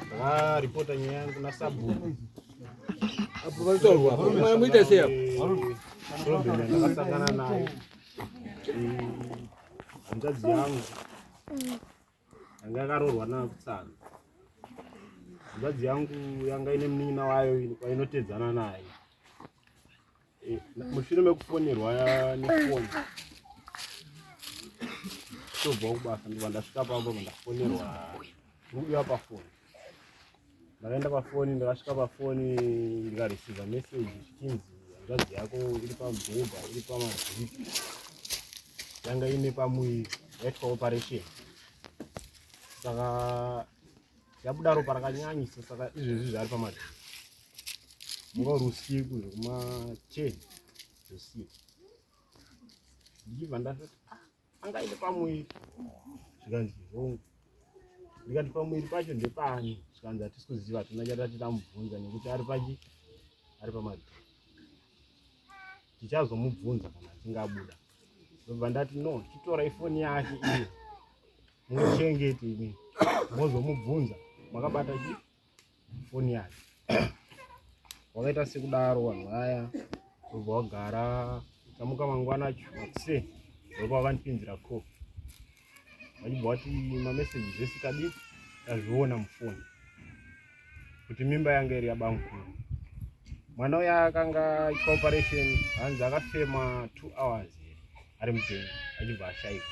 Ndakaripota nyaya yangu kuna sabhuku. Apo vanotaurwa apo. Muita sei apo? Problem yandakasangana nayo. Hanzvadzi yangu yanga yakaroorwa nakutsana. Hanzvadzi yangu yanga ine munin'ina wayo wainotedzana naye. Eh, mushure mekufonerwa nefoni tobva kubasa ndobva ndasvika pamba bva ndafonerwa ndikudiwa pafoni ndakaenda pafoni ndakasvika pafoni ndikareceiva message zvichinzi hanzvadzi yako iri pamubhedha iri pamadrip yanga ine pamuviri yaitwa operation saka yabuda ropa rakanyanyisa saka izvezvi zvaari pamadrip Munga uri usiku zvekuma 10 usiku. Ndichibva ndatoti ah, anga aine pamuviri. Zvikanzi hongu. Ndikati pamuviri pacho ndepani? Zvikanzi hatisi kuziva hatina chatati tamubvunza nekuti ari pachi ari pamadhiri. Tichazomubvunza kana achinge abuda. Ndobva ndati no, chitorai foni yake iyo. Muchengete imi. Mozomubvunza makabata chi foni yake wakaita sekudaro vanhu vaya ndobva wagara tamuka mangwana acho makuseni ndopa vakandipinzira call vachibva vati mameseji zvese tadii tazviona mufoni kuti mimba yanga iri yabamukuru mwana uya akanga aitwa operation hanzi akafema two hours ari mupenyu achibva ashaika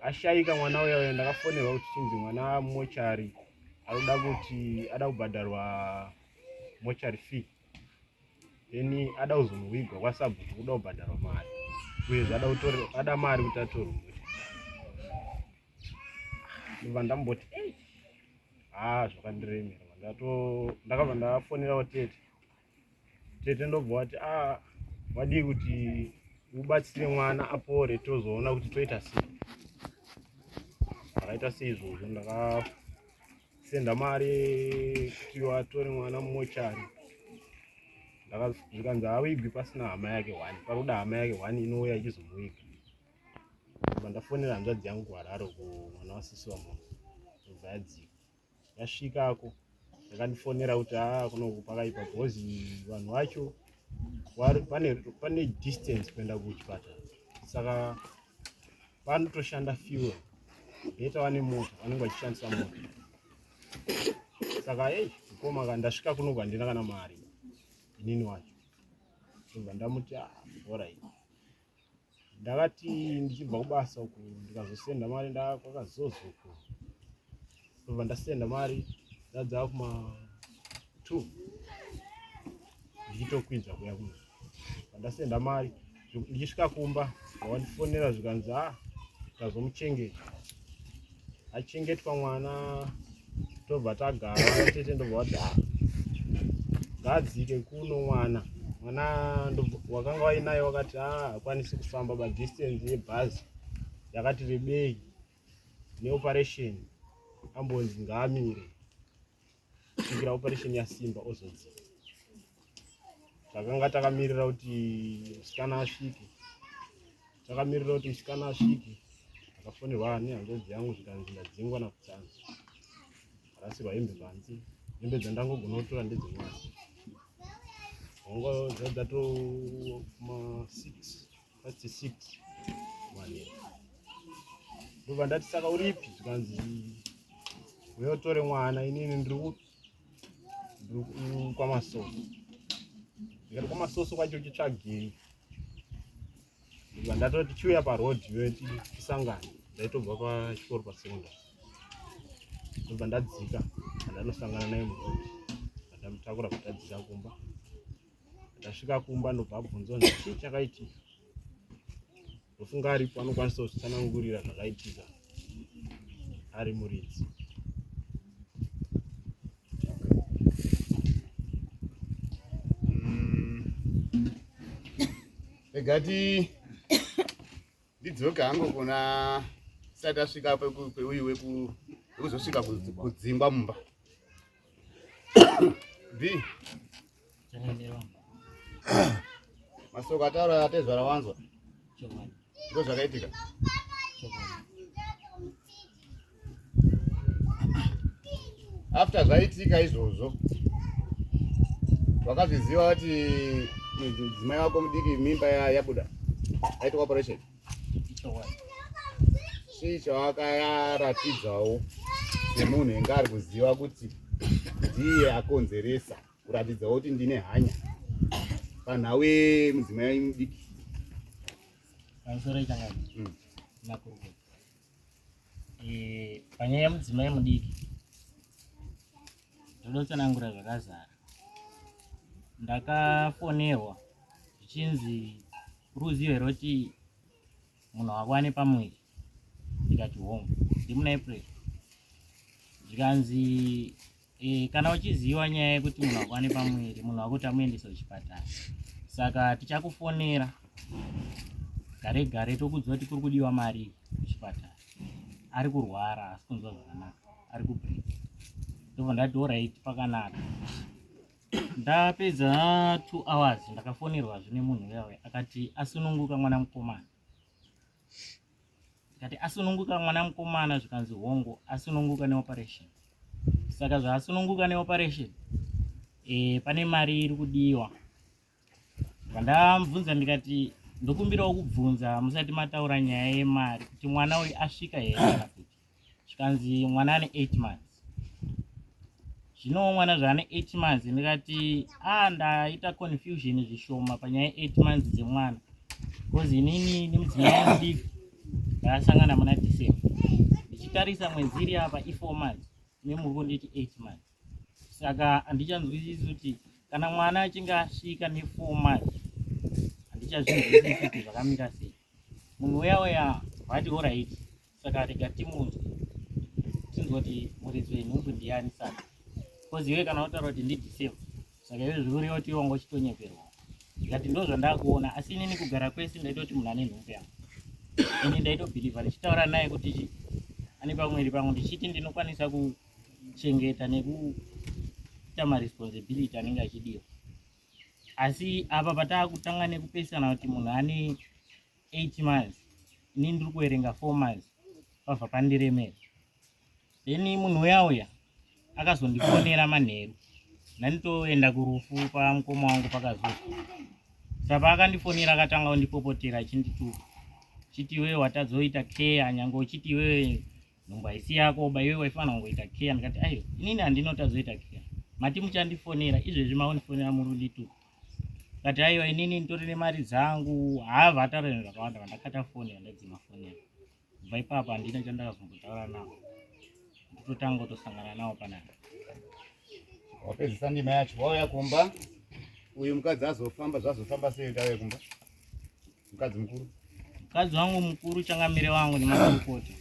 Ashaika mwana uya uya ndakafonerwa kuti chinzi mwana mochari anoda kuti ada kubhadharwa mochari fee then ada kuzomuwigwa kwasabhuku kuda kubhadharwa mari uyezve ada kutore ada mari kuti atorwe mochari ndobva ndamboti haa zvakandiremera ndato ndakabva ndafonerawo tete Tete ndobva wati ah wadii kuti ubatsire mwana apore tozoona kuti toita sei. Ndakaita seizvozvo ndakasenda mari kuti watore mwana mumochari. Zvikanzi haawigwi pasina hama yake one, parikuda hama yake one inouya ichizomuwiga. Ndobva ndafonera hanzvadzi yangu kuHarare uko mwana wasisi wamunhu ndobva yadzika. Yasvikako yakandifonera kuti haa kunoku pakaipa because vanhu vacho pane, pane distance kuenda kuchipatara saka vanotoshanda fuel beta vane mota vanenge vachishandisa mota saka ei mukoma ka ndasvika kunoku handina kana mari inini wacho ndobva ndamuti ah, orit Ndakati ndichibva kubasa uku ndikazosenda mari ndakwakazozo uku ndobva ndasenda mari ndadzava kuma 2 ndichitokwidza kuya kuno pandasenda mari ndichisvika kumba vandifonera zvikanzi a ah, tazomuchengeta achengetwa mwana tobva tagara tete ndobva vati ah, ngadzike kuno mwana mwana wakanga wainaye wakati ah, hakwanisi kufamba ba distance yebhazi yakati rebei neoperation ambonzi ngaamire kusvikira operation yasimba ozodzika takanga takamirira kuti musikana asvike takamirira kuti musikana asvike akafonerwa nehanzvadzi yangu zvikanzi ndadzingwa nakutsanza arasirwa hembe panze hembe dzandangogona kutora ndedzemwana hongo dzadzato kuma 6 past 6 manheru ndobva ndati saka uripi zvikanzi uye utore mwana inini ndiri kwamasoso ndikati kwamasoso kwacho uchitsvagei ndobva ndatoti chiuya paroad iwe tisangane ndaitobva pachikoro pasecondary ndobva ndadzika andanosangana naye muroad andamutakura bva kumba Ndasvika kumba ndobva abvunzwa nzi chii chakaitika. Ndofunga aripo anokwanisa kutsanangurira zvakaitika ari muridzi. Rega ti ndidzoke hangu kuna tisati tasvika peuyu wekuzosvika kudzingwa mumba. B. Masoko ataura atezvara wanzwa. Ndiko zvakaitika. After zvaitika izvozvo wakazviziva kuti mudzimai wako mudiki mimba yabuda aitwa operation. Chii chawakaratidzawo semunhu enge ari kuziva kuti ndiye akonzeresa kuratidzawo kuti ndine hanya panhau yemudzimai mudiki? Pamusoro ichangazi makurukota. Panyaya yemudzimai mudiki ndodotsanangura zvakazara. Ndakafonerwa zvichinzi ruzivo here kuti munhu wako ane pamuviri, ndikati hongu, ndimuna April. Zvikanzi kana uchiziva nyaya yekuti munhu wako ane pamuviri, munhu wako tamuendesa kuchipatara, saka tichakufonera gare gare tokuudza kuti kuri kudiwa mari kuchipatara, ari kurwara asi kunzwa zvakanaka, ari kubreak. Ndobva ndati alright, pakanaka. Ndapedza 2 hours ndakafonerwazve nemunhu uya akati asununguka mwana mukomana. Ndikati asununguka mwana mukomana? Zvikanzi hongu, asununguka neoperation. Saka zvaasununguka neoperation, pane mari iri kudiwa. Vandamubvunza ndikati ndokumbirawo kubvunza musati mataura nyaya yemari kuti mwana uyu asvika here kana kuti. Zvikanzi mwana ane 8 months. Zvino mwana zvaane 8 months, ndikati a ndaita confusion zvishoma panyaya ye8 months dzemwana, because inini nemudzimai mudiki ndakasangana muna December, ndichitarisa mwedzi iri apa i4 months, nemuri kunditi 8 months, saka handichanzwisisi kuti kana mwana achinge asvika ne4 months, handichazvinzwisisi kuti zvakamira sei. Munhu uya uya vati alright, saka rega timunzwe tinzwa kuti muridzi wenhumbu ndiani. Saka because iwe kana utaura kuti ndiDecember, saka iwe zvikureva kuti iwe wanga uchitonyeperwa. Ndikati ndo zvandakuona, asi inini kugara kwese ndaitoti munhu ane nhumbu yangu. Ini ndaitobhilivha ndichitaura naye kuti ane pamwiri pangu, ndichiti ndinokwanisa kuchengeta nekuita maresponsibility anenge achidiwa. Asi apa pataakutanga nekupesana kuti munhu ane 8 months, ini ndiri kuverenga 4 months, pabva pandiremera. Then munhu uya uya akazondifonera manheru, ndanditoenda kurufu pamukoma wangu pakazuka. Saka akandifonera akatanga kundipopotera achindituka, chiti iwewe watadzoita care, nyange uchiti iwewe nhumbu haisi yako ba, iwewe waifanira kungoita care. Ndikati aiwa, inini handinotazoita care, mati muchandifonera, izvezvi maundifonera muri kundituka. Kati aiwa, inini nditori nemari dzangu. Haabva ataura zvinhu zvakawanda. Vandakata foni, ndadzima foni yangu. Kubva ipapo handina chandakazombotaura navo, ndototanga kutosangana navo panapa. Wapedzisa ndima yacho, wauya kumba, uyu mukadzi azofamba, zvazofamba sei kuti auye kumba, mukadzi mukuru? Mukadzi wangu mukuru, changamire wangu nemakurukota,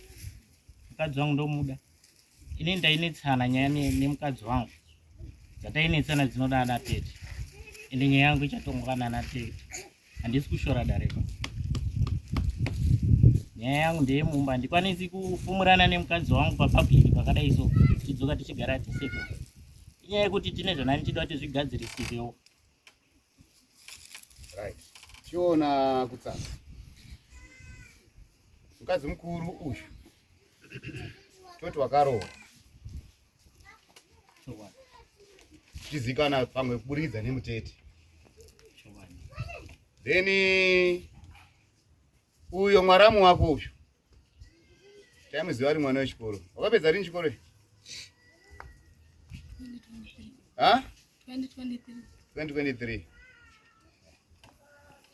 mukadzi wangu ndomuda. Ini ndainetsana nyaya nemukadzi wangu, dzatainetsana dzinoda ana tete, ende nyaya yangu ichatongwa nana tete. Handisi kushora dareba, nyaya yangu ndeyemumba. Handikwanisi kufumurana nemukadzi wangu papublic pakadai so, tichidzoka tichigara tiseka. Inyaya yekuti tine zvana ndichida kuti zvigadzirisirewo. Right, chiona kutsana mukadzi mukuru uyu, toti wakaroora Chokwadi. Zvichizikana pamwe kuburikidza nemutete. Chokwadi. Then uyo mwaramu wako uyu taimuziva ari mwana wechikoro. Wakapedza rini chikoro ichi? Ha? 2023. 2023.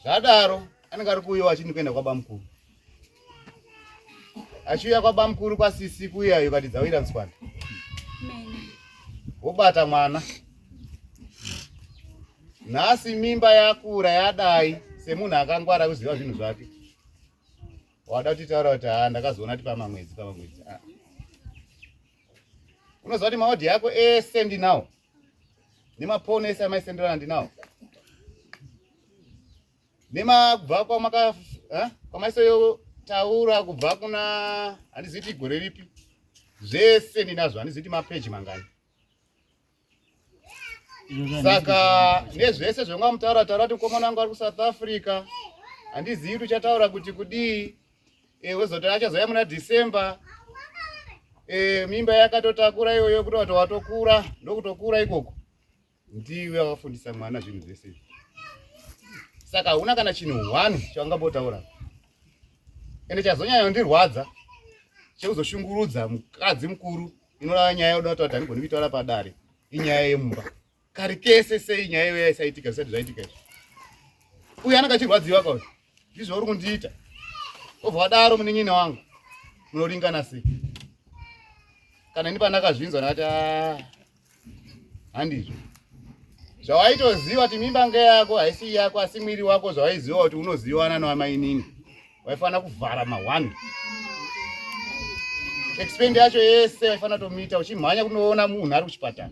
Zvadaro anenge ari kuuyawo achindi kuenda kwabamukuru, achiuya kwabamukuru kwasisi kuuyayo kati dzawira mutswanda. Mene. Wobata mwana. Nhasi mimba yakura yadai, semunhu akangwara kuziva zvinhu zvake, wada kutitaura kuti ha, ndakazoona kuti pamamwedzi. Ah. Unoziva kuti maaudio yako ese ndinawo, nemaphono ese amaisenderana ndinawo, nemakubva kwamaka kwamaisotaura kubva kuna handizivi kuti gore ripi, zvese ndinazvo, handizivi kuti mapeji mangani. Saka nezvese zvaungamutaura taura kuti mukomana wangu ari kuSouth Africa, handizivi kuti uchataura kuti kudii. Wezoti achazouya muna December. E, mimba yakatotakura iyoyo kuti wato watokura ndokutokura ikoko ndiwe wakafundisa mwana zvinhu zvese izvi saka hauna kana chinhu one chaungambotaura ende chazonyanya kundirwadza chekuzoshungurudza mukadzi mukuru inorava nyaya yoda kutaura kuti handigoni kuitaura padare inyaya yemumba kare kese sei nyaya iyoyo yaisaitika zvisati zvaitika izvi uyu anenge achirwadziwa kauyu ndizvo uri kundiita obva wadaro munin'ina wangu munoringana sei kana ini pandakazvinzwa ndakati ah, handizvo zvawaitoziva kuti mimba ngeyako haisi yako asi mwiri wako zvawaiziva kuti unoziwana nowamainini waifanira kuvhara mahwani expend yacho yese waifanira kutomuita uchimhanya kunoona munhu ari kuchipatara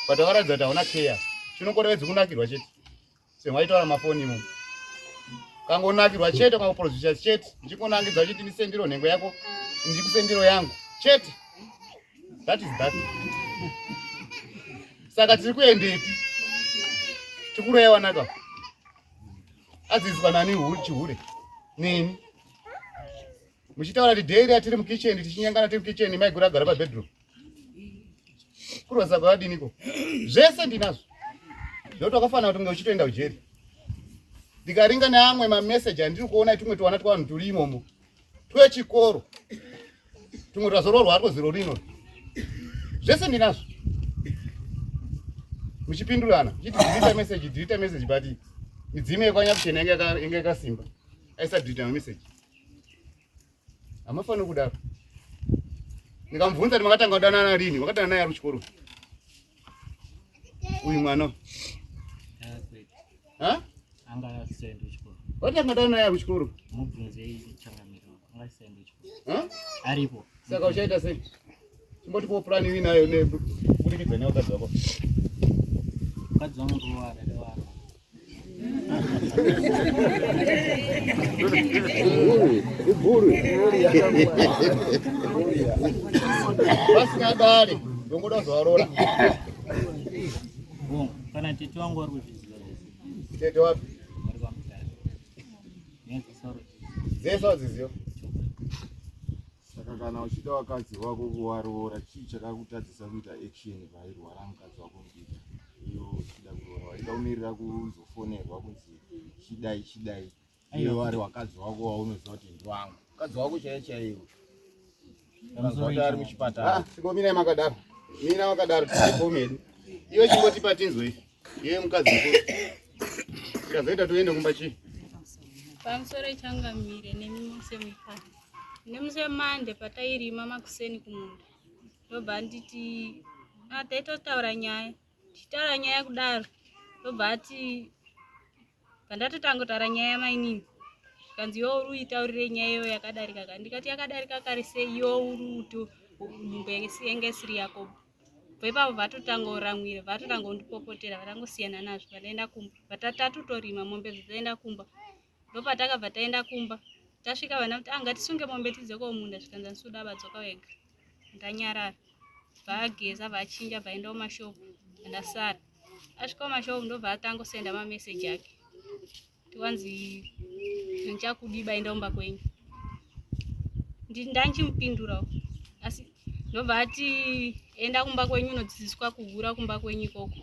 but wakaratidza kuti hauna care chinongorevedzi kunakirwa chete semwaitaura mafoni imo kangonakirwa chete kangoprozvisa chete ndichingonangidza uchiti ndisendiro nhengo yako ndikusendiro yangu chete that is that saka tiri kuendepi tikurewa naka adzidziswa nani chihure neni muchitaura kuti dheiri atiri mukicheni tichinyangana tiri mukicheni maiguru agara pabedroom kurwasa kwakadiniko zvese ndinazvo zvekuti wakafanira kuti unge uchitoenda kujeri ndikaringa neamwe mameseji andiri kuona tumwe twana twavanhu turi imomo twechikoro tumwe twazoroorwa ariko zero rino zvese ndinazvo muchipindurana muchiti delete message delete message but midzimu yekwanyakuchena inge yakasimba aisadelete mameseji hamafaniri kudaro ndikamubvunza kuti makatanga kudanana rini wakadana naye ari kuchikoro uyu mwana watanga dana naye ari kuchikoro aripo saka uchaita sei chimbotipo plani uinayo nekubudikidza nevakadzi vako mukadzi wangu ndowada ndowada Vasina dare ndongoda kuzovarora. Kana tete wangu vari kuzviziva zvese. Tete wapi? Vari kwaMutare. Nyaya dzese vari kudziziva. Dzese wadziziva. Saka kana uchida vakadzi vako kuvaroora chii chakakutadzisa kuita action pairwara mukadzi wako mudiki iyo uchida kuroora waida kumirira kuzofonerwa kunzi chidai chidai iyo vari wakadzi wako waunoziva kuti ndiwangu mukadzi wako chaiye chaiwo unoziva kuti ari muchipatara ah, sikomirai makadaro mina wakadaro tifomu yedu iwe chingotipa tinzwe iwe mukadzi mukuru tikazoita toende kumba chii pamusoro changamire nemi mose mupano Nemusi wemande patairima makuseni kumunda ndobva anditi ah, taitotaura nyaya tichitaura nyaya kudaro ndobva ati pandatotanga kutaura nyaya yamainini zvikanzi iwe uri uitaurire nyaya iyoyo yakadarika kare ndikati yakadarika kare sei iwe uri uto nhumbu yenge isiri yako bva ipapo vatotanga kuramwira vatotanga kundipopotera vatangosiyana nazvo vataenda kumba vatatotorima mombe dzotoenda kumba Ndopatakabva taenda kumba tasvika vana kuti ah ngatisunge mombe tidzoke kumunda zvikanzi andisuda badzoka wega ndanyarara vaageza vachinja vaenda kumashopu ndasara asvika kumashopu ndobva atangosenda mameseji ake tiwanzi ndichakudiba enda kumba kwenyu ndanchimupindurawo asi ndobva ati enda kumba kwenyu unodzidziswa kuhura kumba kwenyu ikoko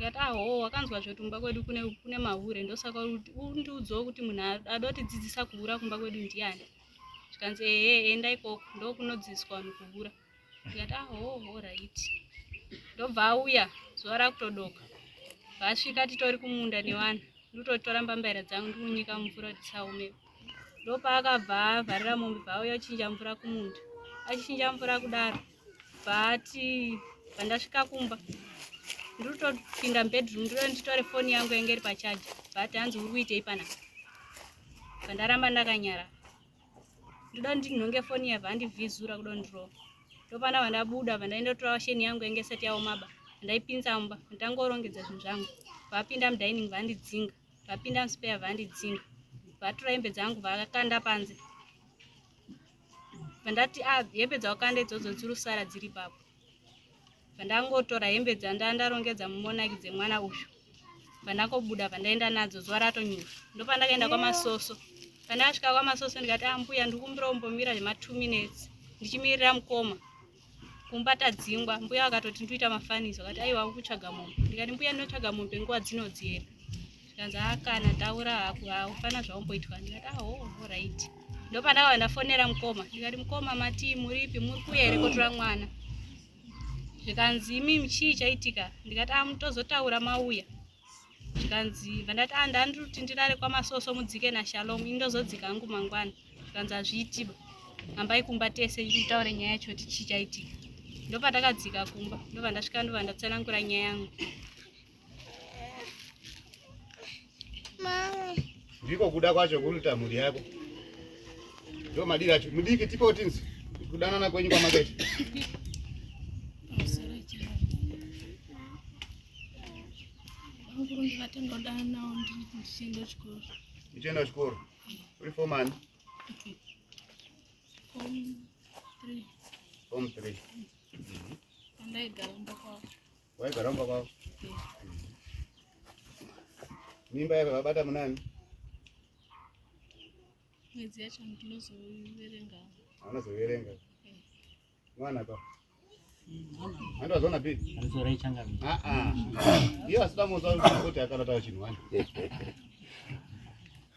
ndikati aho ah, wakanzwa zvekuti kumba kwedu kune, kune mahure ndosaka undiudzawo kuti munhu adotidzidzisa kuhura kumba kwedu ndiani zvikanzi ehe enda ikoko ndokunodzidziswa vanhu kuhura ndikati aho ah, horait ndobva auya zuva rakutodoka vasvika titori kumunda nevanhu ndototora mbambaira dzangu ndikunyika mumvura kuti tisaome ndopaakabva avharira mombe bvaauya achinja mvura kumunda achinja mvura kudaro bvaati pandasvika kumba ndirikutopinda mubedroom ndiro nditore foni yangu yange iri pachaja bvaati hanzi uri kuitei panapa pandaramba ndakanyara ndoda ndinhonge foni yabva andivhizura kuda ndirova ndopana vandabuda vandaenda kutora washeni yangu yange isati yaomaba ndaipinza mumba ndangorongedza zvinhu zvangu vapinda mudining vandidzinga vapinda muspare vandidzinga vatora hembe dzangu vakakanda panze vandati ah hembe dzawakanda idzodzo dziri kusara dziri ipapo Pandangotora hembe dzandandarongedza mumonaki dzemwana uyu pandakobuda pandaenda nadzo zuva ratonyura ndopandakaenda kwamasoso pandakasvika kwamasoso ndikati ambuya ah, ndikumbira umbomira zvema two minutes Ndichimirira mukoma. Kumba tadzingwa, mbuya vakatoti ndoita mafanizo vakati aiwa ukutsvaga mombe. Ndikati mbuya ndinotsvaga mombe nguva dzinodzi here? Zvikanzi haa kana taura hako haufana zvaumboitwa. Ndikati aho alright. Ndopandakabva ndafonera mukoma ndikati mukoma matii muripi muri kuuya here kotora mwana? Zvikanzi imimi chii chaitika? Ndikati ah mutozotaura mauya. Zvikanzi bva ndati ah ndandiri kuti ndirare kwamasoso mudzike naShalom ini ndozodzika hangu mangwana. Zvikanzi hazviitiba hambai kumba tese mutaure nyaya yacho kuti chii chaitika. Ndopatakadzika kumba ndobva ndasvika ndobva ndatsanangura nyaya yangu. Ndiko kuda kwacho kuruta mhuri yako. Ndo madira acho. Mudiki tipo tinzi kudanana kwenyu kwamakaita. Bamukuru ndakatanga kudana nawo ndichienda chikoro. Ndichienda chikoro. Uri form ani? Form 3. Form 3. Pandaigara kumba kwavo. Waigara kumba kwavo? Mimba yakabata munani? Mwedzi yacho ndinozoiverenga. Unozoverenga. Mwana pa. Ando azona bi. Anozora ichangamire. Ah ah. Iye asida muzwa kuti akarata chinhu wani.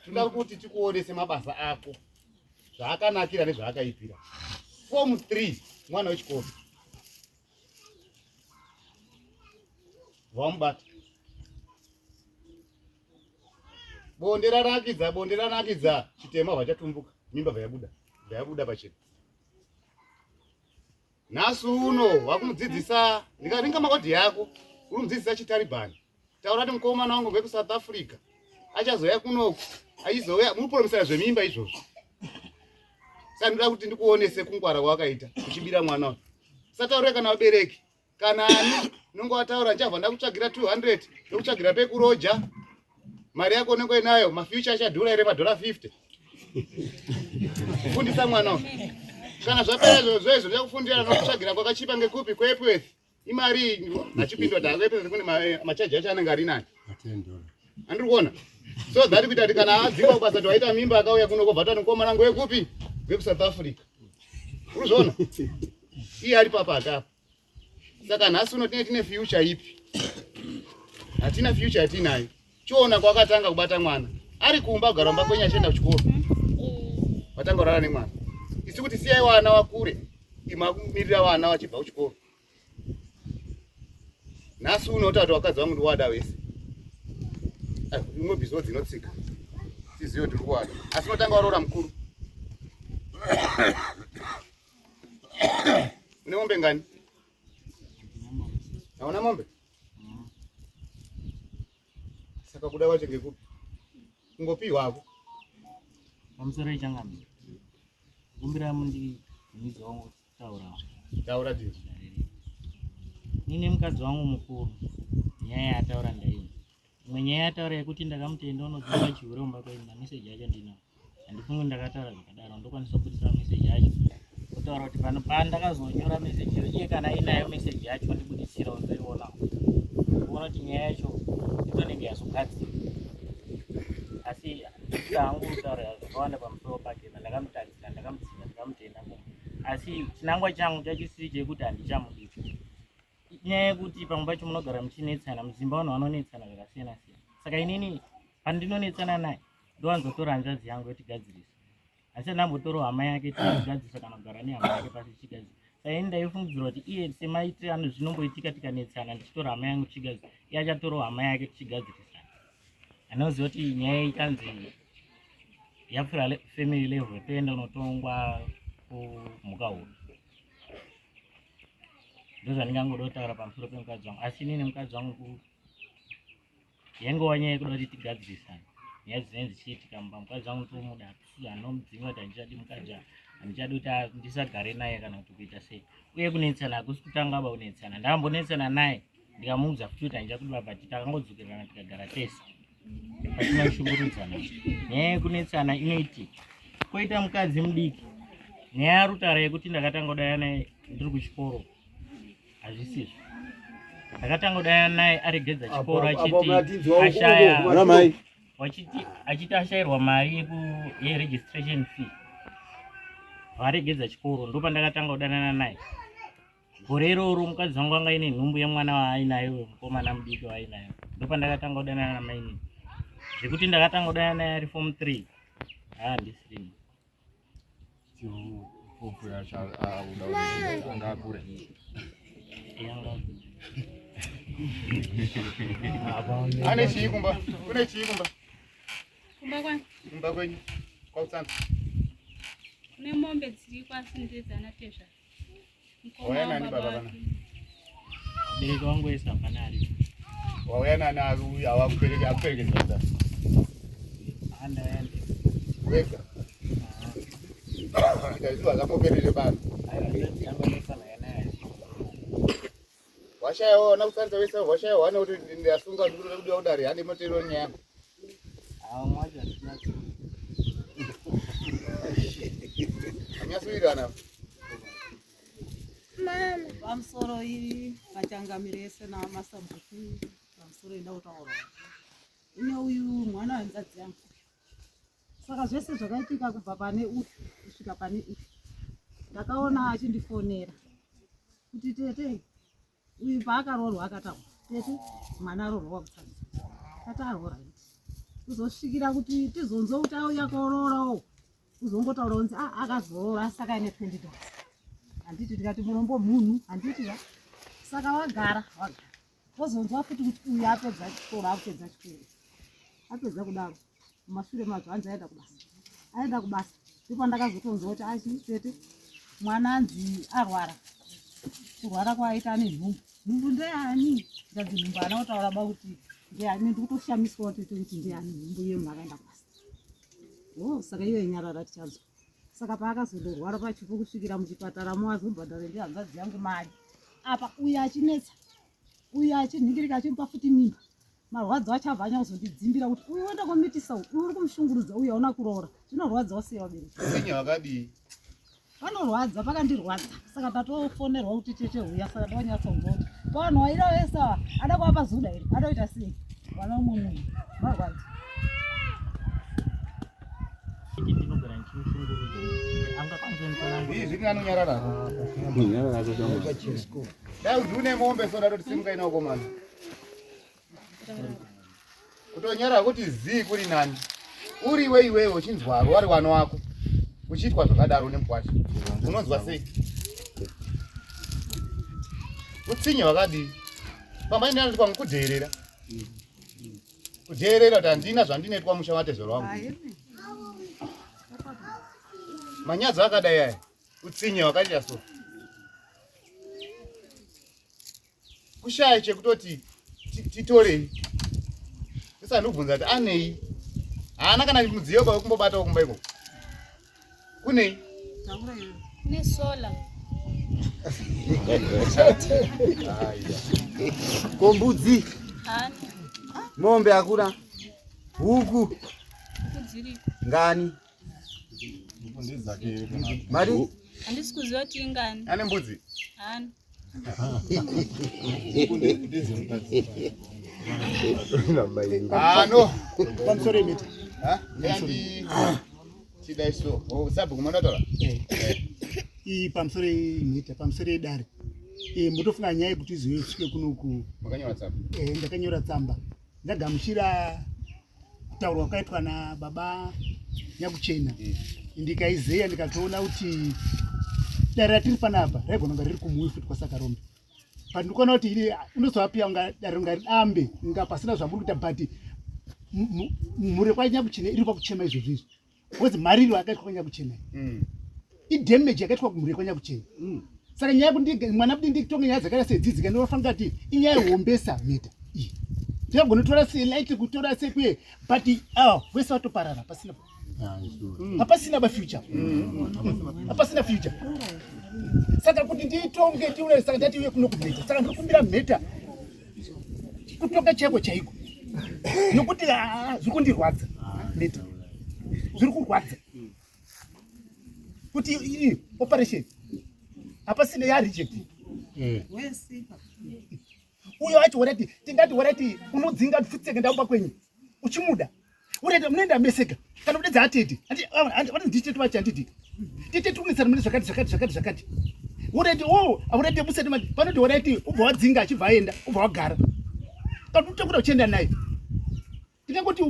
Tinoda kuti tikuonese mabasa ako. Zvaakanakira nezvaakaipira. Form 3 mwana wechikoro. Vamubata. Bonde ranakidza, bonde ranakidza, chitema vachatumbuka, mimba vayabuda, vayabuda pachena. Nhasi uno wakumudzidzisa, ndikaringa makodhi yako, uri kumudzidzisa chiTaliban. Taura kuti mukomana wangu wekuSouth Africa achazouya kunoku, achizouya, muri kupromisana zvemimba izvozvo. Saka ndinoda kuti ndikuonese kungwara kwawakaita uchibira mwana uyu. Usataurire kana vabereki kana ani unenge wataura ndichabva ndakutsvagira 200 ndokutsvagira pekuroja mari yako unenge uinayo mafuture achadhura here madhora 50 fundisa mwana uyu kana zvapera izvozvo izvo ndichakufundira nokutsvagira kwakachipa ngekupi kuepworth imari achipindwa takuepworth kune machaji acho anenge ari nani andiri kuona so that kuita kuti kana adzingwa kubasa kuti waita mimba akauya kuno kobva tani mukomana wangu wekupi wekuSouth Africa urikuzviona iye ari papa akapa saka nhasi uno tine tine future ipi hatina future yatinayo chiona kwakatanga kubata mwana ari kumba kugara mumba kwenyu achienda kuchikoro watanga kurara nemwana isi kuti siyai wana wakure imakumirira wana wachibva kuchikoro nhasi uno utatu wakadzi wangu ndiwada wese imwe bhizo dzinotsika tizive kuti uri kuwada asi unotanga waroora mukuru une mombe ngani hauna mombe saka kuda kwacho ngekupi kungopiwa ako pamusoro ichangamira kumbira mundibvumidze wangu kutaura taura dii nine mukadzi wangu mukuru nyaya yaataura ndaini Imwe nyaya yataura yekuti ndakamuti enda unodzimba chihure kumba kwenyu mameseji acho ndinawo. Handifungi ndakataura zvakadaro ndokwanisa kubudisa mameseji acho. Otaura kuti pano pandakazonyora meseji iyo iye kana ainayo meseji yacho ondibudisira ondoiona. Kuona kuti nyaya yacho itonenge yazogadzirwa. Asi handisi hangu kutaura zvakawanda pamusoro pake pandakamutadzira ndakamutsinda ndakamuti enda kumba. Asi chinangwa changu chachisiri chekuti handichamudi. Inyaya yekuti pamwe pacho munogara muchinetsana mudzimba, vanhu vanonetsana zvakasiyana siyana. Saka inini pandinonetsana naye ndowanzotora hanzvadzi yangu yotigadzirisa, asi andambotorawo hama yake tichigadzirisa kana kugara nehama yake pasi tichigadzirisa. Saka ini ndaifungidzira kuti iye semaitire ano zvinomboitika tikanetsana, ndichitora hama yangu tichigadzirisa, iye achatorawo hama yake tichigadzirisana. Anoziva kuti nyaya ichanzi yapfuura family level toenda unotongwa kumhuka huru. Ndozvandingangoda kutaura pamusoro pemukadzi wangu. Asi inini mukadzi wangu yaingova nyaya yekuda kuti tigadzirisane nyaya dzinenge dzichiitika mumba. Mukadzi wangu tomuda, anomudzinga kuti handichadi mukadzi, handichadi kuti ndisagare naye kana kuti kuita sei. Uye kunetsana hakusi kutanga ba kunetsana, ndakambonetsana naye ndikamuudza futi kuti handichakudi baba, takangodzokerana tikagara tese pasina kushungurudzana. Nyaya yekunetsana inoitika. Koita mukadzi mudiki, nyaya yarutara yekuti ndakatanga kudaya naye ndiri kuchikoro hazvisizvo. Ndakatanga kudaya naye aregedza chikoro achiti ashaya wachiti achiti ashayirwa mari yeregistration fee. Varegedza chikoro ndopandakatanga kudanana naye. Gore iroro mukadzi wangu anga aine nhumbu yemwana waainayo uyo mukomana mudiki waainayo. Ndopandakatanga kudanana namainini. Zvekuti ndakatanga kudanana naye ari form 3. Haa ndisirini. Form yacho akuda kuti anga akure. Ane chii kumba? Kune chii kumba? Kumba kwangu. Kumba kwenyu. Kwakutsana. Kune mombe dziriko asi ndedzana tezvara. Wauya nani baba vana? Bereki wangu wese hapana ari. Wauya nani auya awakupereke akuperekedza. Andaya ndi. Wega. Ndaiziva zvamoperere baba. Washayawo wana kusanza wese washayawo wana kuti ndasunga ndikuda kudiwa kudare hande motero nyaya yangu. Anyasuirana. Pamusoro iri machangamire ese namasabhuku pamusoro ida kutaura ine uyu mwana wenzadzi yangu saka zvese zvakaitika kubva pane uyu kusvika pane uyu ndakaona achindifonera kuti tete uyu paakaroorwa akataura tete mwana aroorwa kwakutsanza tati aroora iti kuzosvikira kuti tizonzwa kuti auya kooroorawo kuzongotaura kunzi ah, akazoroora saka aine 20 dollars handiti tikati murombo munhu handiti va saka wagara wagara wozonzwa futi kuti uyu apedza chikoro akupedza chikoro apedza kudaro mumashure mazvo hanzi aenda kubasa aenda kubasa ndipo ndakazotonzwa kuti achi tete mwana anzi arwara kurwara kwaaita ane nhumbu nhumbu ndeyani ndikadzi nhumbu haana kutaura ba kuti ndeyani ndikutoshamiswa kuti kuti ndeyani nhumbu iye munhu akaenda kubasa o oh, saka iyo inyarara tichanzwa saka paakazondorwara pachipo kusvikira muchipatara mo azobhadhara ndihanzvadzi yangu mari apa uyo achinetsa uyo achinhingirika achimupa futi mimba marwadzo acho abva anya kuzondidzimbira kuti uyu wenda komitisa uyu uri kumushungurudza uyu hauna kuroora zvinorwadzawo sei vabereki Utsinye hwakadii? Vanorwadza pakandirwadza saka ndatofonerwa kuti tete huya saka ndonyatsonzwa kuti pavanhu vaida vese ava ada kuvapa zuda here ada kuita sei vana umwe munhu marwadzo Ndinogara ndichimushungurudza angakwanisa Hii zviri anonyarara. Dai kuti une mombe so ndatoti simuka ina ukomana. Kutonyarara kuti zii kuri nani. Uri iwe iwewe uchinzwaro wari wano wako. Uchiitwa zvakadaro nemukwasha. Unonzwa sei? Utsinye hwakadii? Pamwe ndinoti kwangu kudheerera. Kudheerera kuti handina zvandinoitwa musha watezvaro wangu. Manyadzo akadai aya. Utsinye hwakaita so. Kushaya chekutoti titorei. Tisandibvunza kuti anei. Haana kana mudziyo kwa kumbobatawo kumba ikoko. Kunei? Kune solar. Ko mbudzi? Haana. Mombe hakuna? Huku? Huku dziriko. Ngani? Mari? Handisi kuziva kuti ingani. Ane mbudzi? Haana. Ah, no. Pamusoro imita. Ha? Ndi chidai so. Oh, sabhuku munotora? Iyi pamusoro imita, pamusoro yedare. Eh, motofunga nyaya yekuti izoisvike kunoku. Makanyora tsamba? Eh, ndakanyora tsamba. Ndagamuchira kutaurwa kwakaitwa nababa Nyakuchena ndikaizeya ndikatoona kuti dare ratiri panapa raigona kunga riri kumuwi futi kwaSakarombe but ndikuona kuti iri unozovapiya unga dare unga ridambe unga pasina zvamuri kuita but mhuri kwaNyakuchena iri pakuchema izvozvo izvi because mariro akaitwa kwaNyakuchena idamage yakaitwa kumhuri yekwanyakuchena saka nyaya yekuti mwana kuti nditonge nyaya dzakaita sedzidzi kana unofanira kuti inyaya yehombesa mheta iyi tinogona selight kutora sekuye but ah, wese watoparara pasina hapasina ba future hapasina future saka kuti nditonge tione saka ndati uye kuno kumheta saka ndiri kumbira mheta kutonga chaiko chaiko nokuti ah, zviri kundirwadza mheta zviri kurwadza kuti iyi operation hapasina ya reject uyo acho warati tingati warati unodzinga futseke ndaumba kwenyu uchimuda. Unoenda munoenda meseka kana kudedza atete. Ati nditete vacho handiti. Tete tikunesana mune zvakati zvakati zvakati zvakati. Ureti oh, ureti musati manje panoti ureti ubva wadzinga achibva aenda ubva wagara. Kana utokuda uchienda naye. Ndingangoti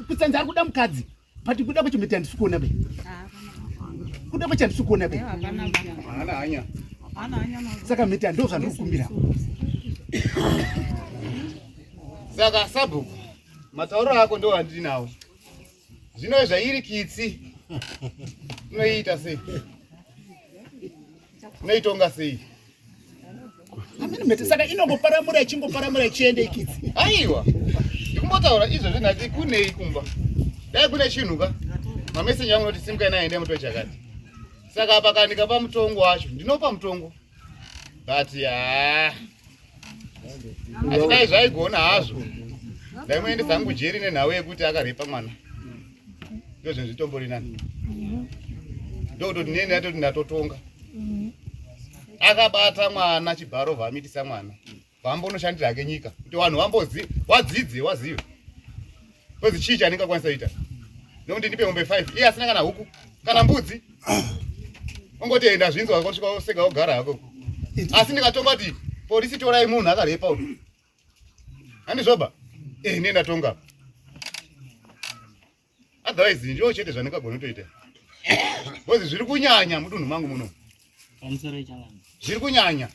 kutsanza ari kuda mukadzi but kuda kwacho miti handisi kuona be. Kuda kwacho handisi kuona be. Haana hanya. Saka miti ndo zvandiri kukumbira. Saka sabhuku matauriro ako ndo andinawo. Zvino zvairi kitsi unoiita sei? Unoitonga sei? Amene mhete saka inongoparamura ichingoparamura ichienda ikitsi. Aiwa. Ndikumbotaura izvozvi ndati kunei kumba. Dai kune chinhu ka. Mameseji angu unoti simukai naye ende mutoe chakati. Saka apa kana ndikapa mutongo wacho ndinopa mutongo. But haa. Asi dai zvaigona hazvo. Ndaimuendesa hangu jeri nenhau yekuti akarepa mwana. Ndozvinhu zvitombori nani. Ndokutoti neni ndatoti ndatotonga. Akabata mwana chibharo vamitisa mwana. Vambonoshandira hake nyika kuti vanhu vambozi wadzidze wazive. Kozi chii chandingakwanisa kuita? Nokuti ndipe mombe 5 iye asina kana huku kana mbudzi. Ongoti enda zvinzwa kusvika osega ogara hako. Asi ndikatonga kuti polisi torai munhu akarepa uyu. Handizvoba? Eh, ne ndatonga. Otherwise ndiwo chete zvandingagona kutoita. Because zviri kunyanya mudunhu mangu muno. Zviri kunyanya.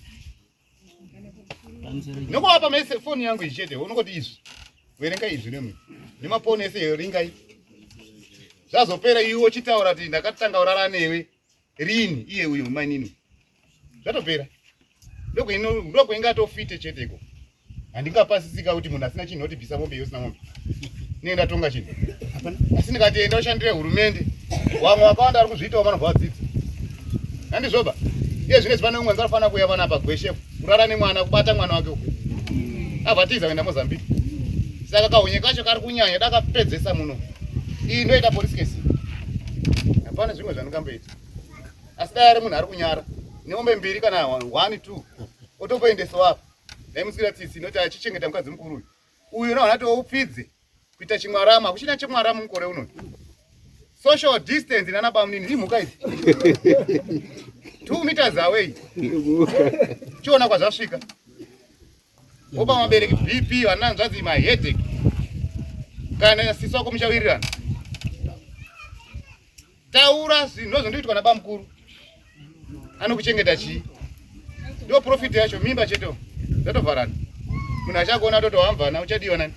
Nokuvapa mese foni yangu iyi chete unongoti izvi. Verenga izvi nemi. Nemaponi ese ringai. Zvazopera iwe uchitaura kuti ndakatanga kurara newe rini iye uyu mainini. Zvatopera. Ndokuingatofite chete iko. Handingapasisika kuti munhu asina chinhu oti bvisa mombe iwe usina mombe. Ndinenge ndatonga chinhu. Asi ndikati enda ushandire hurumende, vamwe vakawanda vari kuzviitawo vanobva vadzidza. Handizvoba? Iye zvino pane umwe anganofanira kuuya panapa gweshe kurara nemwana kubata mwana wake uku. Abva tiza kuenda Mozambique. Saka kahunye kacho kari kunyanya dakapedzesa muno. Iyi ndoita police case. Hapana zvimwe zvandingamboita. Asi dai ari munhu ari kunyara nemombe mbiri kana 1 2 otopoendesawo apa. Ndaimusira tsitsi inoti achichengeta mukadzi mukuru uyu. Uyu unoona kuti upfidze kuita chimwarama, kuchina chimwarama mukore uno. Social distance nana bamunini imhuka idzi. 2 meters away. Chiona kwazvasvika. Wopa mabereki BP vana hanzvadzi ma headache. Kana sisi wako muchawirirana. Taura zvinhu ndozvondoitwa nabamukuru. Anokuchengeta chii? Ndio profit yacho mimba chete. Zvatovharana. Munhu achakuona toto wamvana uchadiwa nani?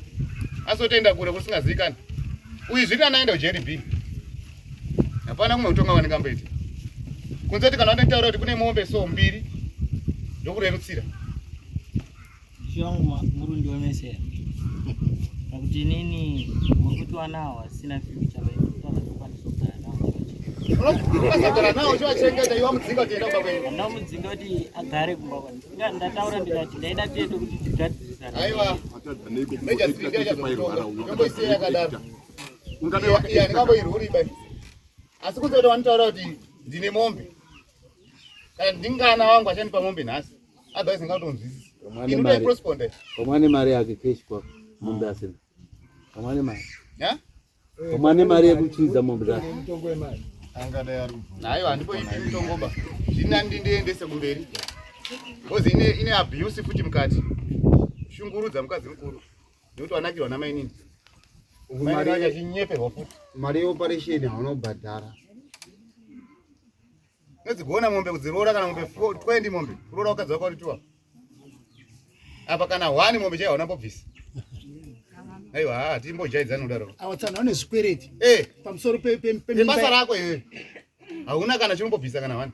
Asotenda kure kusingazivikani. Uyu zviri anaenda kujeri B. Hapana kumwe kutonga vanengamboita. Kunze kuti kana vanetaura kuti kune mombe so mbiri ndokurerutsira. Chiwangu murundi wemesera. Pakuti inini muri kuti wana awo asina future vaikutaura ndokwanisa kugara nawo Ukasagara nawo uchiwachengeta iwe wamudzinga kuti enda kumba kwenyu. Ndamudzinga kuti agare kumba kwani. Ndataura ndikati ndaida tete kuti tigadzirisane. Aiwa. Major Street yachazokutonga. Yomboisiya yakadaro. Iya ndingamboirwuri bai. Asi kunze kuti wanotaura kuti ndine mombe. Kana ndingana wangu achandipa mombe nhasi. Otherwise ndingatonzwisisa. Inoda iprosponde. Pamwe ane mari yake cash kwako mombe asina. Pamwe ane mari. Ya? Pamwe ane mari yekuchiza mombe dzake. Aiwa handipo ipi mutongo ba. Zvina ndindiendese kumberi. Because ine ine abuse futi mukati. Shungurudza mukadzi mukuru. Nekuti wanakirwa namainini. Mainini wacho achinyeperwa futi. Mari yeoperation hauna kubhadhara. Unodzigona mombe kudziroora kana mombe 20 mombe kuroora wakadzi wako uri apa kana one mombe chaiyo hauna mbobvisa. Aiwa haa timbojaidzana kudaro. Awa tsana une zvikwereti. Eh. Pamusoro pe pe pe basa rako iwe. Hauna kana chinombobvisa kana one.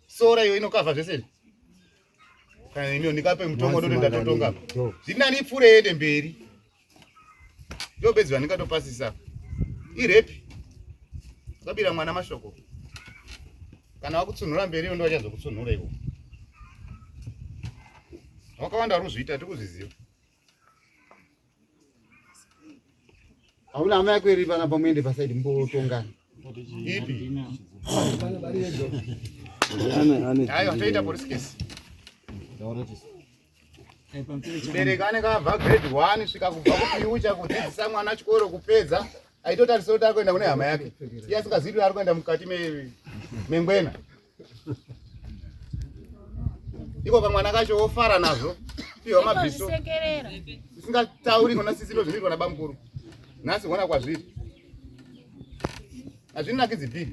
Sora iyo inokavha zvese izvi. Kana ini ndikape mutongo ndoti ndatotonga. Zviri nani ipfuure iende mberi. Ndobedzi vandingatopasisa. Irepi. Ukabira mwana mashoko. Kana wakutsunhura mberi ndo vachazokutsunhura iwo. Wakawanda vari kuzviita tiri kuzviziva. Hauna hama yako iri panapa muende pasaidi mbotongana. Ipi? Aiwa toita police case. Mubereki anenge abva grade 1 svika kubva kufuture kudzidzisa mwana chikoro kupedza aitotarisa kuti ari kuenda kune hama yake iye asingazivi kuti ari kuenda mukati mengwena. Iko kamwana kacho wofara nazvo piwa mabhiso isingatauri kona sisi ndo zvinoitwa nabamukuru nhasi hona kwazviri hazvinakidzi bhii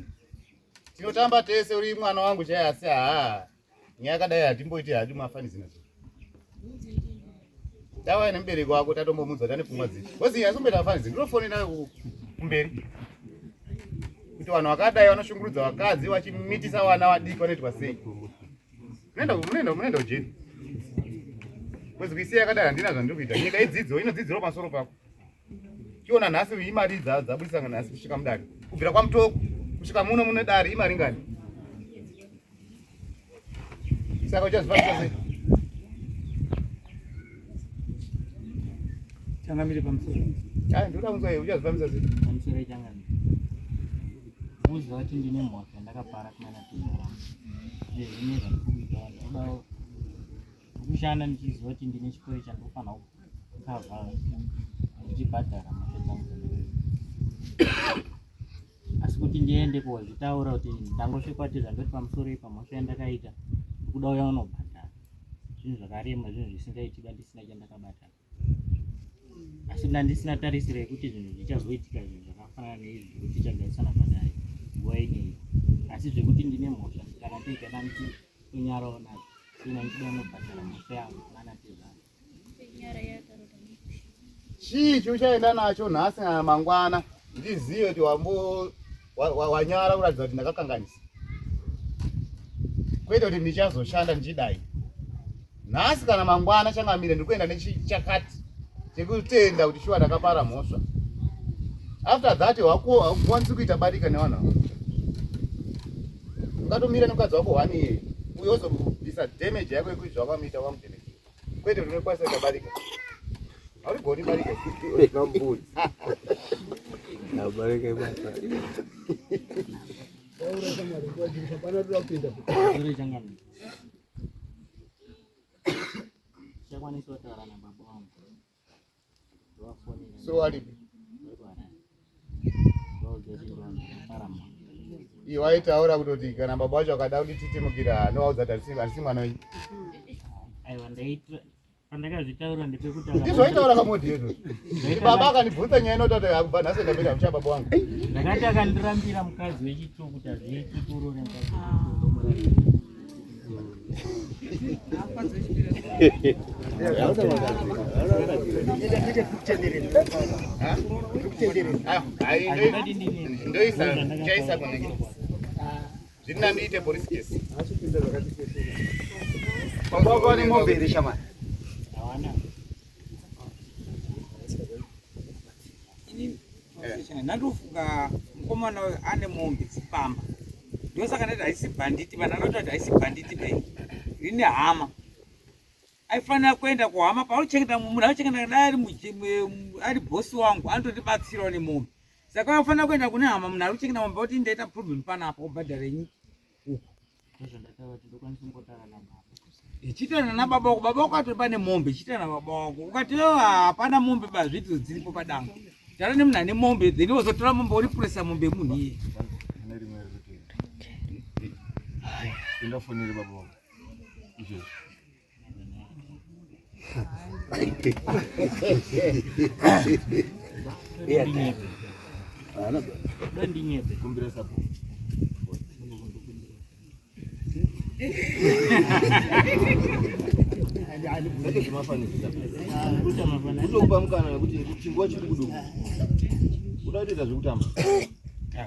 tinotamba tese uri mwana wangu chaiye asi haa nyaya yakadai hatimboiti hadi mafanizi nazvo tauya nemubereki wako tatombomudza tane pfungwa dzipi bcoz asomboita mafanizi ndinofonera kumberi kuti vanhu vakadai vanoshungurudza vakadzi vachimitisa vana vadiki vanoitwa sei munoenda munoenda kujeri bcoz kuisiya yakadai handina zvandiri kuita nyika idzidzo inodzidzirwa pamusoro pako Chiona nhasi imari dzabudisa nhasi kusvika mudare kubvira kwamutoko kusvika muno mune dare imari ngani? Saka uchazvifambisa sei? Changamire pamusoro. Hayi ndoda kunzwa iwe uchazvifambisa sei? Pamusoro changamire. Muziva kuti ndine mhosva yandakapara kumana tezvara. Nezvimwe zvandiri kuita ndoda Ndikushanda ndichiziva kuti ndine chikoro chandinofanira kukavha ndichibhadhara mari dzangu dzandinoita. Asi kuti ndiende kozvitaura kuti ndangosvikwa kuti zvandoti pamusoro ipa mhosva yandakaita ndikuda uya unobhadhara. Zvinhu zvakarema, zvinhu zvisingaitiba ndisina chandakabata. Asi ndandisina tarisiro yekuti zvinhu zvichazoitika zvinhu zvakafanana neizvi zvekuti tichagarisana padare nguva ineyi. Asi zvekuti ndine mhosva kana tega ndanditonyarawo nazvo. Ina ndichida unobhadhara mhosva yangu nana tezvara. Chii chauchaenda nacho nhasi kana mangwana ndizive kuti wambo wanyara kuratidza kuti ndakakanganisa kwete kuti ndichazoshanda ndichidai nhasi kana mangwana changamire ndiri kuenda nechakati chekutenda kuti shuwa ndakapara mhosva after that hakukwanisi kuita barika nevanhu ava ungatomira nemukadzi wako one year uyo ozobvisa damage yako yekuti zvawakamuita wamudamage kwete kuti unokwanisa kuita barika haurigoni barika Barika ibasa. Chakwanisa kutaura nababa vangu. So alipi? Iwe waitaura kutoti kana baba wacho akada kundititimukira anovaudza kuti handisi mwana wenyu. Aiwa ndaitira pandakazvitaura ndepekuti ndizvo waitaura kamodhi izvo. Baba akandibvunza nyaya inota kuti akubva nhasi ndapinda mucha baba wangu. Ndakati akandirambira mukadzi wechitu kuti hazviiti kuti uroore mukadzi wechitu ndomurambira. Ndoisa kunenge zviri nani ndiite police case. Baba wako vane mombe here shamani? Hawana. Ndandofunga mukomana uyu ane mombe dzipamba ndosaka ndati haisi bhanditi vanhu anoti haisi bhanditi bai rine hama aifanira kuenda kuhama pauchengeta munhu auchengeta dai ari ari bosi wangu anotondibatsirawo nemombe saka aifanira kuenda kune hama munhu ari kuchengeta mombe oti ndaita problem panapa obhadhara nyiki uku Ichitana nababa wako, baba wako atori pane mombe, ichitana nababa wako. Ukati wewe hapana mombe bazvidzo dziripo padanga. Tara nemunhu ane mombe, then wozotora mombe woripuresa mombe yemunhu iye. Ingafonere baba wako. Izvezvi. Kumbira support. Kutokupa mukana wekuti chinguva chiri kuduku. Uda kutoita zvekutamba.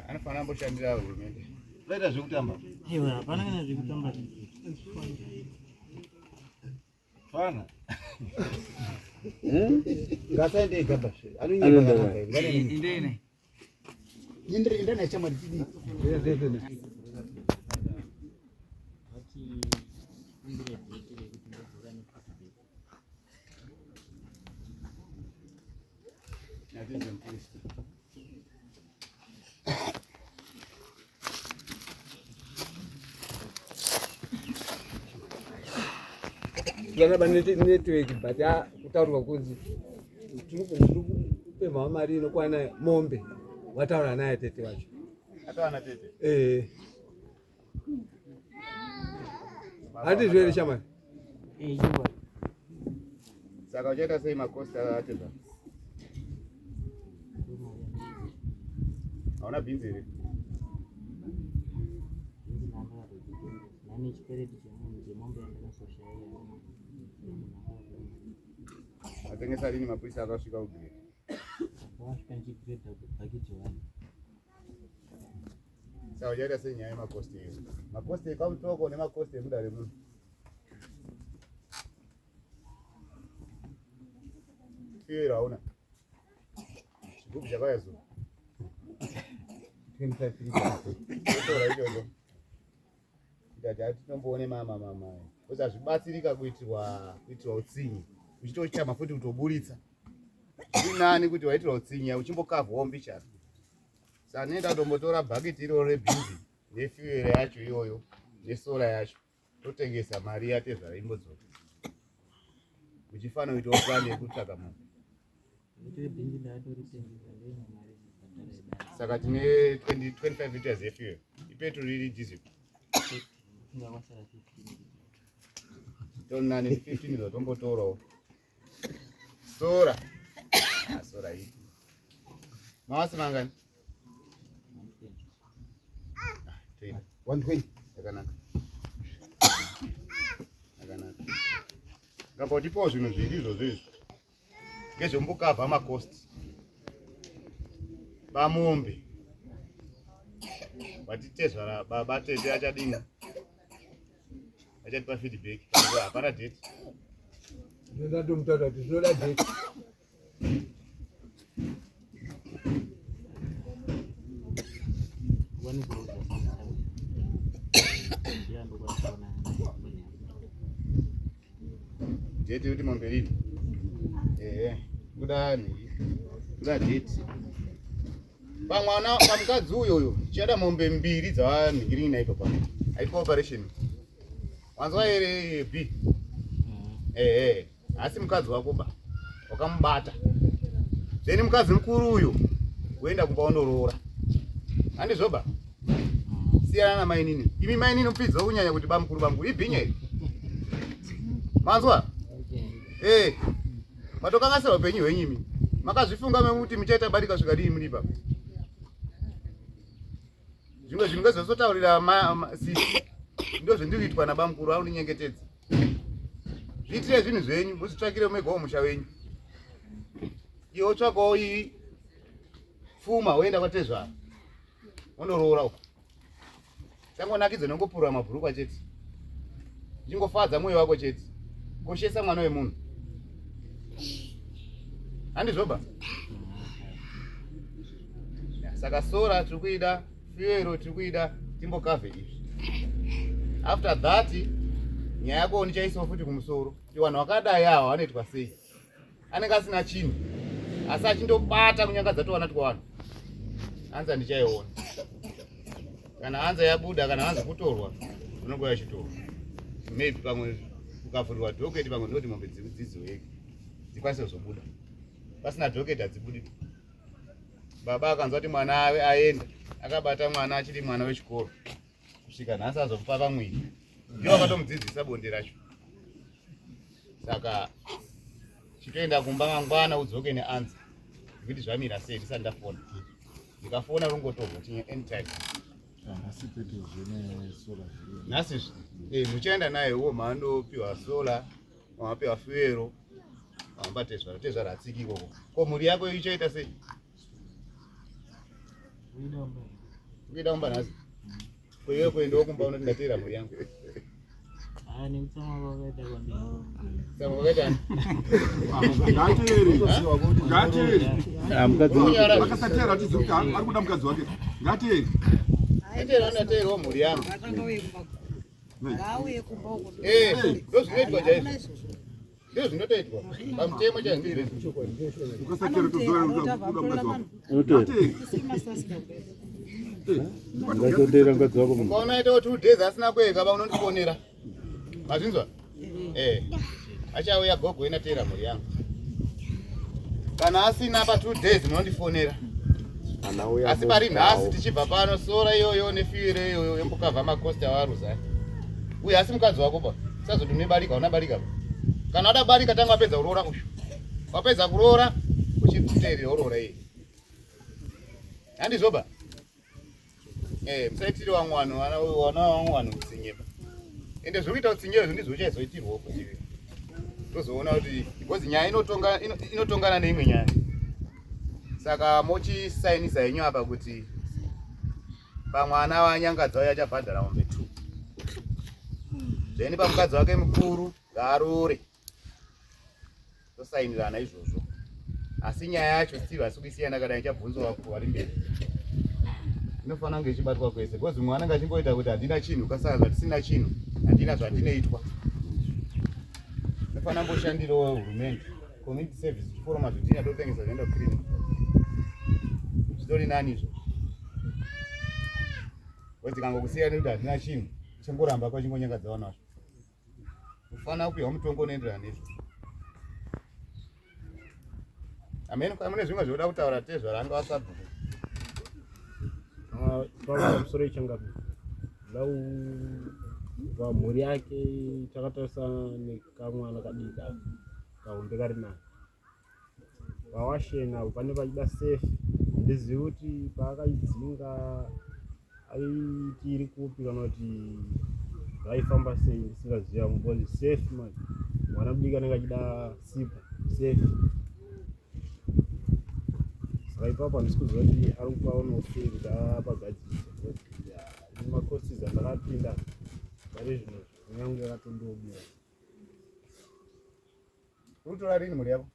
Anofanira amboshandira hurumende. Udaita zvekutamba. Iwe hapana kana zvekutamba. Fana. Ngasaende ega bashe. Anonyepa kana Indene. Indene indene chamari tidii. Kukwikwidzana panetwork but ah, kutaurwa kunzi tiri kupemhawo mari inokwana mombe wataura naye tete wacho. Ataura natete? Eh. Handizvo here shamwari? Eh, Saka uchaita sei makosta ateza? Hauna bhinzi here? Nani chikwereti chemunhu chemombe yandakasoshaya. Atengesa rini mapurisa akasvika kugrade? Akasvika ndichigrade bhaketi one. Saka uchaita sei nyaya yemakosti iyo? Makosti ekwamutoko nemakosti emudare muno. Fiyo hauna. Chigubhu chakauya zuva. 25 liters. Totora ichocho. Ndati hatitomboone mama mama. Because hazvibatsirika kuitirwa kuitirwa utsinye. Uchitochama futi kutoburitsa. Zviri nani kuti waitirwa utsinye uchimbokavhawo mbichana. Saka ndinoenda kutombotora bhaketi iroro rebhinzi nefuel yacho iyoyo nesora yacho totengesa mari yatezvara imbodzoka. Uchifanira kuitawo plan yekutsvaka munhu. Saka tine 20, 25 liters yefuel. Ipetrol iri diesel. Tonani 15 zvatombotorawo. Sora. Ah, sora iyi. Mawasi mangani? Ah, 120. Yakanaka. Yakanaka. Ngapotipowo zvinhu zviri izvozvo izvi. Ngezvembukavha macost. Bamombe. Vatitezvara baba tete achadini? Achatipa feedback. Hapana date. Ndoda kuti zvinoda date. Date kuti mombe rini? Ehe, kuda nhi? Kuda date. Pamwana pamukadzi uyo uyo chichada mombe mbiri dzavanhingiringi naipo pano. Aitwa operation. Wanzwa here B? Ehe, asi mukadzi wako ba wakamubata. Then mukadzi mukuru uyo woenda kumba wondoroora. Handizvo ba? Siyana na mainini. Imi mainini mupfidza kunyanya kuti bamukuru bamukuru ibhinya iri. Manzwa? Eh. Matokanganisira upenyu hwenyu imi. Makazvifunga mekuti muchaita barika svika dii muri ipapo. Zvimwe zvinhu ngezvozotaurira sisi. Ndozvendiri kuitwa nabamukuru anondinyengetedza. Zviitire zvinhu zvenyu, muzvitsvakire megawo musha wenyu. Iwe wotsvakawo iyi pfuma woenda kwatezvara. Wondoroora uko. Changonakidza nongopurura mabhurukwa chete. Chingofadza mwoyo wako chete. Koshesa mwana wemunhu. Handizvoba? Saka sora tiri kuida, fuel tiri kuida, timbokavhe izvi. After that, nyaya yako ndichaisawo futi kumusoro. Kuti vanhu vakadai ava vanoitwa sei? Anenge asina chinhu asi achindobata kunyangadza towana twavanhu. Anza ndichaiona. Kana anza yabuda kana anza kutorwa unongo yachitorwa. Maybe pamwe ukavhurirwa docket pamwe ndoti mombe dzidzoweke dzikwanise kuzobuda. Pasina docket hadzibudi. Baba akanzwa kuti mwana ave aenda akabata mwana achiri mwana wechikoro kusvika nhasi azomupa pamwiri. Ndiwo akatomudzidzisa bonde racho. Saka chitoenda kumba mangwana udzoke neansa nekuti zvamira sei ndisati ndafona. Ndikafona rongotorwa chinye anytime. Nhasi kwete zvene solar zviri. Nhasi eh, muchaenda naye uwo maandopiwa solar, mapiwa fuero, mamba tezvara, tezvara hatsiki ikoko. Ko mhuri yako ichaita sei? Kuida kumba nhasi. Ko iwe kuendawo kumba unoti ndateera mhuri yangu. Ah, nekutsamwa kwakaita kwandiri. Tsamwa kwakaita ani? Ngateere. Ngateere. Ah, mukadzi Akasateera atizivi kuti ari kuda mukadzi wake. Ngateere. Ndateera ndateerawo mhuri yangu. Ngauye kumba uko. Eh, ndozvinoitwa chaizvo. Ndizvo zvinotoitwa pamutemo chaizvo. Ukasateera tozoera kuda mukadzi wako. Unoteera. Ngatotera mukadzi wako munhu. Ukaona aitawo 2 days asina kueka ba unondifonera. Mazvinzwa? Eh. Achauya gogo inateera mhuri yangu. Kana asina pa 2 days munondifonera. Asi pari nhasi tichibva pano sora iyoyo nefiire iyoyo yombokavha makosti awaruza. Uye asi mukadzi wako ba. Usazoti une barika una barika. Kana wada barika tanga wapedza kuroora uyu. Wapedza kuroora uchiteerera uroora iye. Handizvo ba? Eh, musaitire vamwe vanhu vana vamwe vanhu utsinye ba. Ende zviri kuita utsinye izvo ndizvo uchaizoitirwawo futi. Tozoona kuti because nyaya inotonga inotongana neimwe nyaya. Saka mochisainisa henyu apa kuti pamwana wanyangadza uyo achabhadhara mombe 2. Then pamukadzi wake mukuru ngaaroore. Tosainirana izvozvo. Asi nyaya yacho still asi kuisiyana kana ichabvunzwa vakuru vari mberi. Inofanira kunge ichibatwa kwese because mumwe anenge achingoita kuti handina chinhu kasara zvatisina chinhu handina zvandinoitwa. Inofanira mboshandirawo hurumende community service tichiforoma zvidhina totengesa zvoenda kuclinic. Zvitori nani izvo. Because tikangokusiya nekuti handina chinhu chingoramba kwachingonyangadza vanhu vacho. Ufanira kupiwa mutongo unoenderana neizvozvo. Amene kwa mune zvimwe zvoda kutaura tezvara anga vasabhuku. Ah, pamusoro ichangapi lau pamhuri yake takatarisa nekamwana kadiki kahombe kari nayo pawasheni apo pane pachida safe handizivi kuti paakaidzinga aiti iri kupi kana kuti zvaifamba sei ndisingazivi hangu because safe manje mwana mudiki anenge achida sipo safe saka ipapo handisi kuziva kuti ari kupaonawo sei kuti apagadzirisa because macourses andakapinda pari zvino kunyange yakatondiomera. Unotora rini mhuri yako?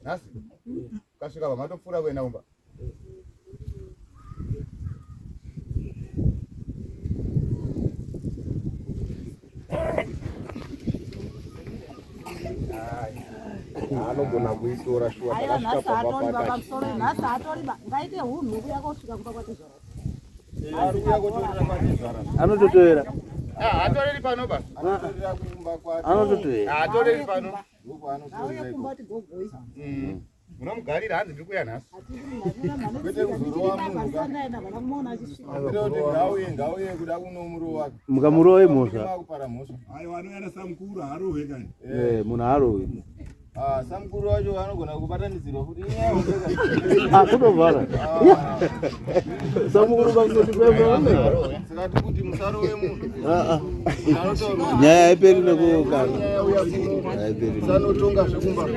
Nhasi? Ukasvika pamatopfuura kuenda kumba? Anogona kuitora shuwa takasvika pamba pake. Nhasi hatori ba ngaite hunhu kuya kosvika kumba kwatezvara. Anototoera. Hatoreri pano ba. Anototoera. Hatoreri pano. Munomugarira hanzi ndiri kuuya nhasi. Kwete kuzorova munhu ka. Kwete kuti ngauye ngauye kuda kunomurova. Mukamurova imhosva. Kupara mhosva. Aiwa anouya nasamukuru haarohwe kani. Eh, munhu haarohwi. Ah, samukuru wacho anogona kubatanidzirwa futi inyaya hombe Ah, kutovhara. Samukuru kangoti pepe. Saka tikuti musarove munhu. Ah ah. Nyaya haiperi nekukana. Haiperi. Sanotonga zvekumba.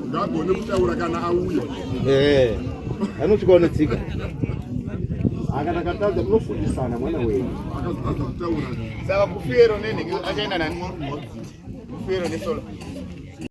Ngagone kutaura kana auya. Eh. Anosvika netsika. Akana katadza munofundisana mwana wenyu. Akazotadza kutaura. Saka kufero nenhingi achaenda nani? Kufero nesola.